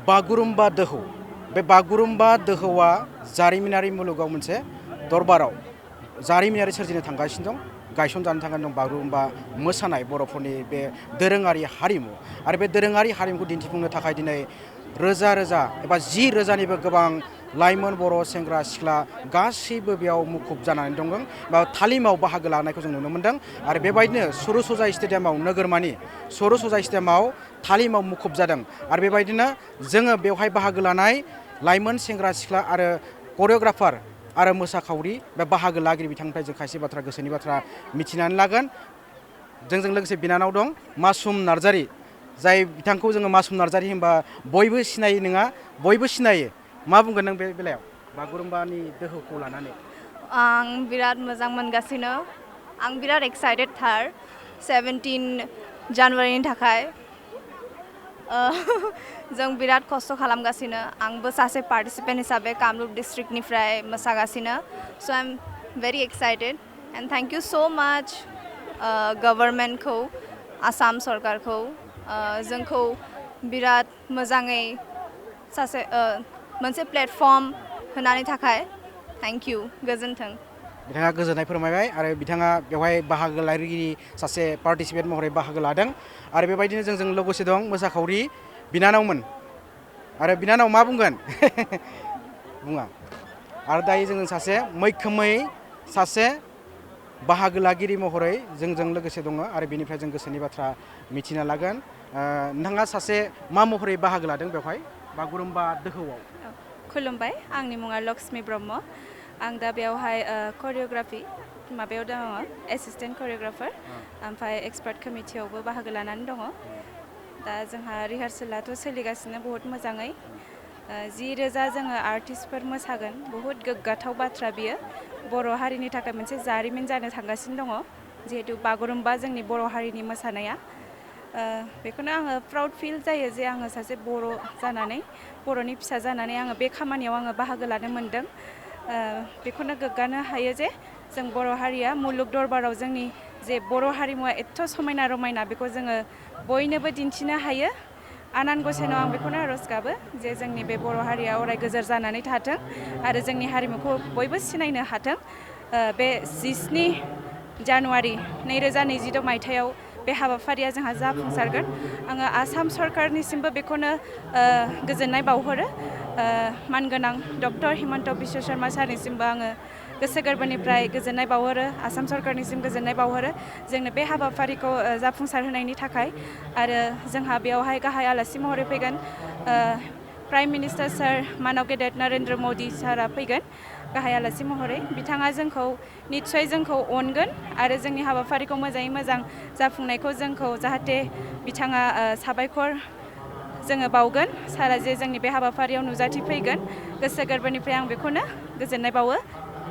बागुरुम्बा दोहौ बे बागुरुम्बा दोहौआ जारिमिनारि मुलुगाव मोनसे दरबाराव जारिमिनारि सोरजिनो थांगासिनो दं गायसनजानो थांगासिनो दं बागुरुम्बा मोसानाय बर'फोरनि बे दोरोङारि हारिमु आरो बे दोरोङारि हारिमुखौ दिन्थिफुंनो थाखाय दिनै रोजा रोजा एबा 10,000निबो गोबां लाइमोन बर' सेंग्रा सिख्ला गासैबो बेयाव मुखुब जानानै दङ बा तालिमाव बाहागो लानायखौ जों नुनो मोन्दों आरो बेबायदिनो सरुसजाय स्टेडियामाव नोगोरमानि सरुसजाय स्टेडियामाव तालिमाव मुखुब जादों आरो बेबायदिनो जोङो बेवहाय बाहागो लानाय लाइमोन सेंग्रा सिख्ला आरो करिय'ग्राफार आरो मोसाखावरि बा बाहागो लागिरि बिथांनिफ्राय जों खायसे बाथ्रा गोसोनि बाथ्रा मिथिनानै लागोन जोंजों लोगोसे बिनानाव दं मासुम नार्जारि जाय बिथांखौ जोङो मासुम नार्जारि होनबा बयबो सिनायो नङा बयबो सिनायो मा बुंगोन नों बे बेलायाव बागुरुम्बानि दोहौखौ लानानै आं बिराद मोजां मोनगासिनो आं बिराद एक्साइटेड थार 17 जानुवारिनि थाखाय जों बिराद खस्थ' खालामगासिनो आंबो सासे पार्टिसिपेन्ट हिसाबै कामरुप डिस्ट्रिक्टनिफ्राय मोसागासिनो स' आइ M very excited and thank you स' माच गभर्नमेन्टखौ आसाम सरकारखौ जोंखौ बिराद मोजाङै सासे मोनसे प्लेटफर्म होनायनि थाखाय थेंक इउ गोजोन्थों बिथाङा गोजोननाय फोरमायबाय आरो बिथाङा बेवहाय बाहागो लागिरि सासे पार्टिसिपेन्ट महरै बाहागो लादों आरो बेबायदिनो जोंजों लोगोसे दं मोसाखावरि बिनानावमोन आरो बिनानाव मा बुंगोन बुङा आरो दायो जोङो सासे मैखोमै सासे बाहागो लागिरि महरै जोंजों लोगोसे दङ आरो बेनिफ्राय जों गोसोनि बाथ्रा मिथिना लागोन नोंथाङा सासे मा महरै बाहागो लादों बेवहाय बागुरुम्बा दोहौआव खुलुमबाय आंनि मुङा लक्ष्मी ब्रह्म आं दा बेवहाय करिय'ग्राफि माबायाव दङ एसिस्टेन्ट करिय'ग्राफार ओमफ्राय एक्सपार्ट कमिटियावबो बाहागो लानानै दङ दा जोंहा रिहार्सेलाथ' सोलिगासिनो बहुत मोजाङै 10,000 जोङो आर्टिस्टफोर मोसागोन बहुत गोग्गाथाव बाथ्रा बियो बर' हारिनि थाखाय मोनसे जारिमिन जानो थांगासिनो दङ जिहेतु बागुरुम्बा जोंनि बर' हारिनि मोसानाया बेखौनो आङो प्राउड फिल जायो जे आङो सासे बर' जानानै बर'नि फिसा जानानै आङो बे खामानियाव आङो बाहागो लानो मोन्दों बेखौनो गोग्गानो हायो जे जों बर' हारिया मुलुग दरबाराव जोंनि जे बर' हारिमुवा एथ' समायना रमायना बेखौ जोङो बयनोबो दिन्थिनो हायो आनान गसाइनाव आं बेखौनो आर'ज गाबो जे जोंनि बे बर' हारिया अराय गोजोर जानानै थाथों आरो जोंनि हारिमुखौ बयबो सिनायनो हाथों बे 17 जानुवारि 2022 मायथाइयाव बे हाबाफारिया जोंहा जाफुंसारगोन आङो आसाम सरकारनिसिमबो बेखौनो गोजोननाय बावहरो मानगोनां डक्टर हिमन्त बिश्व शर्मा सारनिसिमबो आङो गोसो गोरबोनिफ्राय गोजोननाय बावहरो आसाम सरकारनिसिम गोजोननाय बावहरो जोंनो बे हाबाफारिखौ जाफुंसार होनायनि थाखाय आरो जोंहा बेवहाय गाहाय आलासि महरै फैगोन प्राइम मिनिस्टार सार मानब गेदेर नरेन्द्र मदि सारा फैगोन गाहाय आलासि महरै बिथाङा जोंखौ निस्सय जोंखौ अनगोन आरो जोंनि हाबाफारिखौ मोजाङै मोजां जाफुंनायखौ जोंखौ जाहाथे बिथाङा साबायखर जोङो बावगोन सारा जे जोंनि बे हाबाफारियाव नुजाथिफैगोन गोसो गोरबोनिफ्राय आं बेखौनो गोजोननाय बावो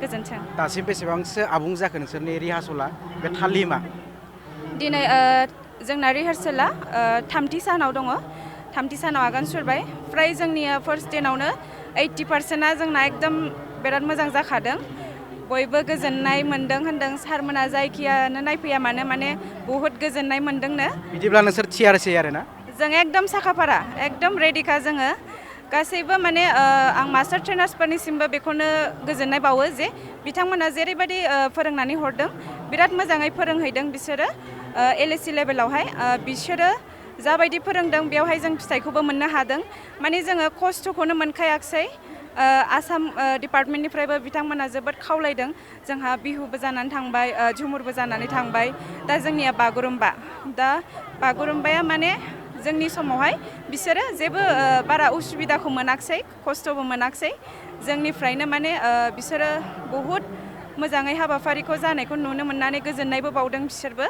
गोजोन्थों दासिम बेसेबांसो आबुं जाखो नोंसोरनि रिहार्सला बे तालिमा दिनै जोंना रिहार्सेला थामथि सानाव दङ थामथि सानाव आगान सुरबाय फ्राय जोंनिया फार्स्ट डेनावनो 80%आ जोंना एकदम बिराद मोजां जाखादों बयबो गोजोननाय मोन्दों होन्दों सारमोना जायखियानो नायफैया मानो माने बहुद गोजोननाय मोन्दोंनो बिदिब्ला नोंसोर थियारसै आरो ना जों एकदम साखाफारा एकदम रेडिखा जोङो गासैबो माने आं मास्टार ट्रेनार्सफोरनिसिमबो बेखौनो गोजोननाय बावो जे बिथांमोना जेरैबायदि फोरोंनानै हरदों बिराद मोजाङै फोरोंहैदों बिसोरो LAC लेभेलावहाय बिसोरो जाबायदि फोरोंदों बेवहाय जों फिथाइखौबो मोननो हादों माने जोङो खस्थ'खौनो मोनखायाखसै आसाम डिपार्टमेन्टनिफ्रायबो बिथांमोना जोबोद खावलायदों जोंहा बिहुबो जानानै थांबाय झुमुरबो जानानै थांबाय दा जोंनिया बागुरुम्बा दा बागुरुम्बाया माने जोंनि समावहाय बिसोरो जेबो बारा उसुबिदाखौ मोनाखसै खस्थ'बो मोनाखसै जोंनिफ्रायनो माने बिसोरो बहुद मोजाङै हाबाफारिखौ जानायखौ नुनो मोननानै गोजोननायबो बावदों बिसोरबो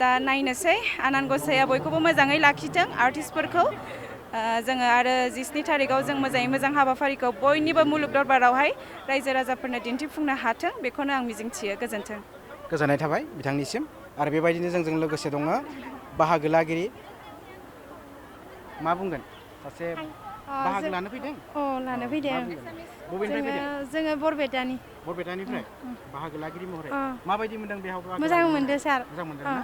दा नायनोसै आनान गसाइया बयखौबो मोजाङै लाखिथों आर्टिस्टफोरखौ जोङो आरो 17 थारिखआव जों मोजाङै मोजां हाबाफारिखौ बयनिबो मुलुग दरबारावहाय रायजो राजाफोरनो दिन्थिफुंनो हाथों बेखौनो आं मिजिंथियो गोजोन्थों गोजोननाय थाबाय बिथांनिसिम आरो बेबायदिनो जोंजों लोगोसे दङ बाहागो लागिरि मा बुंगोन सासे बाहागो लानो फैदों लानो फैदों बबेनिफ्राय फैदों जोङो बरपेटानिफ्राय बरपेटानिफ्राय बाहागो लागिरि महरै माबायदि मोनदों बेयाव मोजां मोनदों सार मोजां मोनदों ना